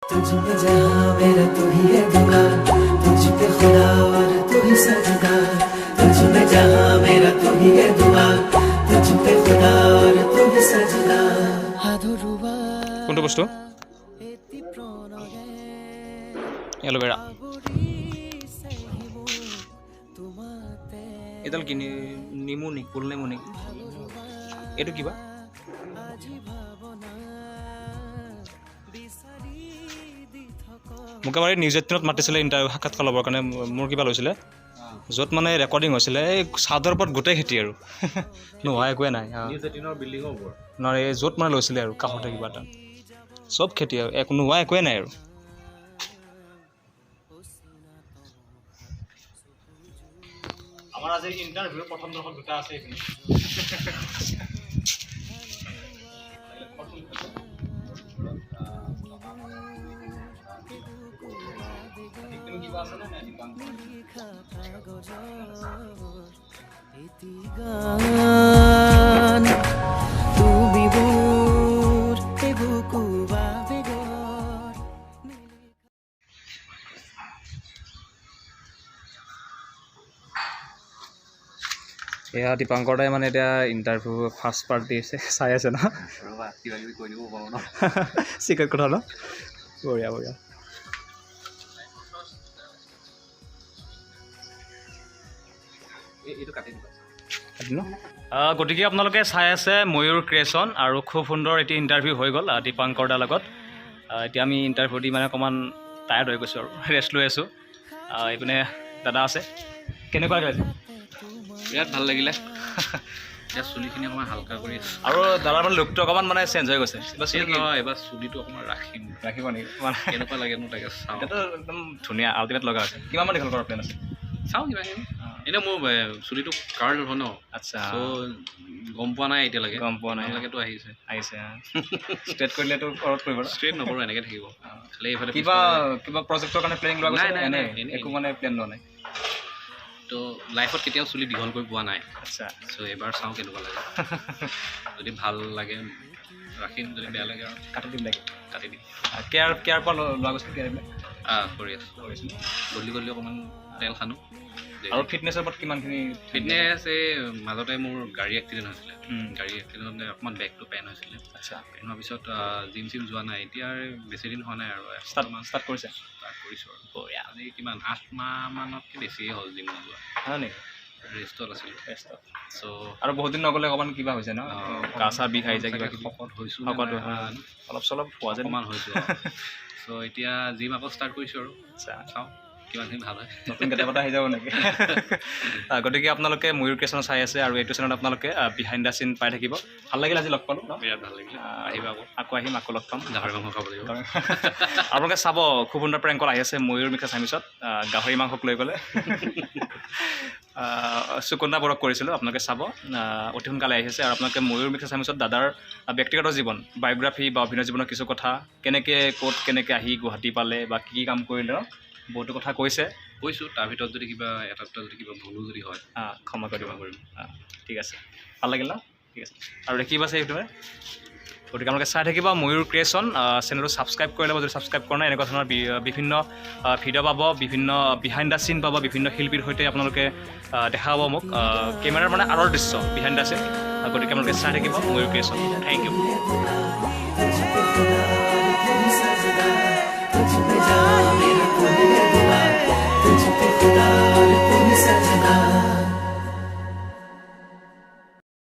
तुझ में जहां मेरा तू ही है दुआ, तुझ पे खुदा और तू ही सजदा। तुझ में जहां मेरा तू ही है दुआ, तुझ पे खुदा और तू ही सजदा। আধৰুৱা কোনটো বস্তু? এটি প্ৰণয়ে এল'ভেৰা। আৱৰিছেহি মোক তোমাতে। এইডাল কি নেমু নেকি? গোল নেমু নেকি এইটো? কিবা আজি ভাৱনা বিচাৰি দি থকা। মোক এবাৰ এই নিউজ 18ত মাতিছিলে ইণ্টাৰভিউ, সাক্ষাৎকাৰ ল'বৰ কাৰণে। মোৰ কিবা লৈছিলে, য'ত মানে ৰেকৰ্ডিং হৈছিলে। এই চাদৰ ওপৰত গোটেই খেতি আৰু নোহোৱা একোৱে নাই। নিউজ 18ৰ বিল্ডিঙৰ ওপৰত? নহয়, এই য'ত মানে লৈছিলে আৰু কাষতে কিবা এটা, চব খেতি আৰু একো নোহোৱা একোৱে নাই আৰু। আমাৰ আজি ইণ্টাৰভিউৰ প্ৰথম দৰ্শক দুটা আছে এইপিনে। কাগজৰ এটি গান, তুমি মোৰ এই বুকু আবেগৰ। এয়া দীপাংকৰ দাই মানে এতিয়া ইণ্টাৰভিউ ফাৰ্ষ্ট পাৰ্ট দিছে, চাই আছে ন? ৰ'বা, কিবা কিবি কৈ দিব পাৰোঁ ন। চিক্ৰেট কথা ন? বঢ়িয়া বঢ়িয়া। এইটো কাটি দিবা। ন, গতিকে আপোনালোকে চাই আছে ময়ূৰ ক্ৰিয়েশ্যন আৰু খুব সুন্দৰ এটি ইণ্টাৰভিউ হৈ গ'ল দীপাংকৰ দাৰ লগত। এতিয়া আমি ইণ্টাৰভিউ দি মানে অকণমান টায়াৰ্ড হৈ গৈছোঁ আৰু ৰেষ্ট লৈ আছোঁ। এইপিনে দাদা আছে। কেনেকুৱা লাগিলে? বিৰাট ভাল লাগিলে। এতিয়া চুলিখিনি অকণমান হালকা কৰি আছোঁ। আৰু দাদাৰ মানে লুকটো অকণমান মানে চেঞ্জ হৈ গৈছে এইবাৰ। চুলি কি- নহয়, এইবাৰ চুলিটো অকণমান ৰাখিম। ৰাখিব নেকি মানে? কেনেকুৱা লাগেনো তাকে চাওঁ। এতিয়াতো একদম ধুনীয়া আল্টিমেট লগা হৈছে। কিমান মান দীঘল কৰাৰ প্লেন আছে? চাওঁ কিবা কিবি। এনেই মোৰ চুলিটো কাৰ্ল হয় ন। আচ্ছা। চ' গম পোৱা নাই এতিয়ালৈকে। গম পোৱা নাই। আপোনালোকেতো আহিছে। আহিছে। ষ্ট্ৰেট কৰিলেতো ঘৰত কৰিব ন? ষ্ট্ৰেইট নকৰোঁ, এনেকৈ থাকিব খালি এইফালে। কিবা কিবা প্ৰজেক্টৰ কাৰণে প্লেনিং লোৱা গৈছে? নাই, নাই, এনেই নাই, এনেই। একো মানে প্লেন লোৱা নাই। তো লাইফত কেতিয়াও চুলি দীঘল কৰি পোৱা নাই। আচ্ছা। চ' এইবাৰ চাওঁ কেনেকুৱা লাগে। যদি ভাল লাগে ৰাখিম, যদি বেয়া লাগে আৰু কাটি দিম লাগে। কাটি দিম। কেয়াৰ কেয়াৰ পৰা লোৱা গৈছিল, কেয়াৰ এইবিলাক? কৰি আছোঁ। গধূলি গধূলি অকণমান তেল সানো। আৰু ফিটনেছৰ ওপৰত কিমানখিনি? ফিটনেছ, এই মাজতে মোৰ গাড়ী এক্সিডেণ্ট হৈছিলে। গাড়ী এক্সিডেণ্টতে অকণমান বেকটো পেইন হৈছিলে। পেইন হোৱাৰ পিছত জিম চিম যোৱা নাই। এতিয়া বেছি দিন হোৱা নাই আৰু ষ্টাৰ্ট ষ্টাৰ্ট কৰিছে। ষ্টাৰ্ট কৰিছোঁ আৰু। বঢ়িয়া। আজি কিমান, 8 মাহমানতকৈ বেছিয়ে হ'ল জিম নোযোৱা। হয় নেকি? ৰেষ্টত আছিলোঁ। ৰেষ্টত। চ' আৰু বহুত দিন নগ'লে অকণমান কিবা হৈছে ন, গা চা বিষ আহি যায়, কিবা কিবি। শকত হৈছোঁ। শকত হয়। অলপ চলপ হোৱা যেন অকণমান হৈছোঁ। চ' এতিয়া জিম আকৌ ষ্টাৰ্ট কৰিছোঁ আৰু চাওঁ কিমানখিনি ভাল হয়। নতুন কেতিয়াবা আহি যাব নেকি? গতিকে আপোনালোকে ময়ূৰ ক্ৰিয়েশ্যন চাই আছে আৰু এইটো চেনেলত আপোনালোকে বিহাইণ্ড the চিন পাই থাকিব। ভাল লাগিল আজি লগ পালোঁ ন? বিৰাট ভাল লাগিলে। আহিবা আকৌ। আকৌ আহিম, আকৌ লগ পাম। গাহৰি মাংস খাব লাগিব। আপোনালোকে চাব, খুব সুন্দৰ প্ৰেংকল আহি আছে ময়ূৰ মিক্স আছামিছত, গাহৰি মাংসক লৈ গ'লে। সুকন্যা বৰক কৰিছিলোঁ, আপোনালোকে চাব, অতি সোনকালে আহি আছে। আৰু আপোনালোকে ময়ূৰ মিক্স আছামিছত দাদাৰ ব্যক্তিগত জীৱন, বায়'গ্ৰাফী বা অভিনয় জীৱনৰ কিছু কথা, কেনেকৈ ক'ত কেনেকৈ আহি গুৱাহাটী পালে বা কি কি কাম কৰিলে ন, বহুতো কথা কৈছে। কৈছোঁ, তাৰ ভিতৰত যদি কিবা এটা দুটা যদি কিবা ভুলো যদি হয় ক্ষমা কৰি দিব। ক্ষমা কৰিম। ঠিক আছে, ভাল লাগিল ন? ঠিক আছে। আৰু দেখিব আছে এইটোৱে। গতিকে আপোনালোকে চাই থাকিব ময়ূৰ ক্ৰিয়েশ্যন। চেনেলটো ছাবস্ক্ৰাইব কৰি ল'ব যদি ছাবস্ক্ৰাইব কৰা নাই। এনেকুৱা ধৰণৰ বিভিন্ন ভিডিঅ' পাব, বিভিন্ন বিহাইণ্ড the চিন পাব, বিভিন্ন শিল্পীৰ সৈতে আপোনালোকে দেখা পাব মোক, কেমেৰাৰ মানে আঁৰৰ দৃশ্য, বিহাইণ্ড the চিন। গতিকে আপোনালোকে চাই থাকিব ময়ূৰ ক্ৰিয়েশ্যন। Thank U. तुझ पे खुदा और तू ही सजदा, तुझ पे जहां मेरा तू ही है दुआ, तुझ पे खुदा।